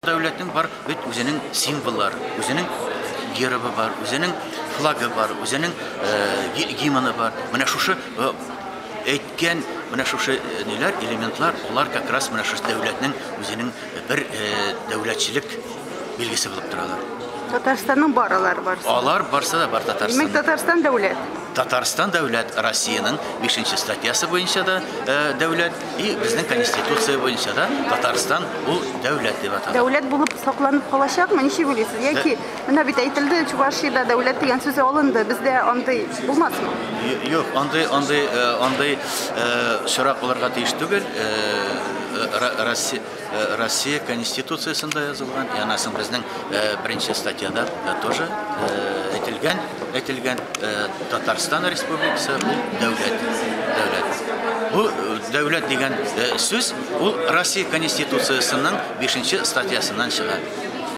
Дәүләтнең бар бит үзенең символлары, үзенең гербы бар, үзенең флагы бар, үзенең гимны бар. Менә шушы әйткән, менә шушы ниләр, элементлар, алар как раз менә шушы дәүләтнең үзенең бер дәүләтчелек билгесе булып торалар. Татарстанның бар алар барсы. Алар барсы да бар Татарстанда. Димәк, Татарстан дәүләт. Татарстан дәүләт, Россиянең 5 статьясы буенча да дәүләт, и безнең Конституция буенча да Татарстан ул дәүләт дип атала. Дәүләт булып сакланып калачакмы, ничек уйлыйсыз? Яки менә бит әйтелде, Чувашиядә дәүләт дигән сүз алынды, бездә андый булмасмы? Юк, андый очрак булырга тиеш түгел. Россия Конституциясендә язылган, янәсен безнең беренче статьяда тоже әйтелгән Татарстан Республикасы ул дәүләт, дәүләт. Бу дәүләт дигән сүз ул Россия Конституциясенең 5 статьясыннан чыга.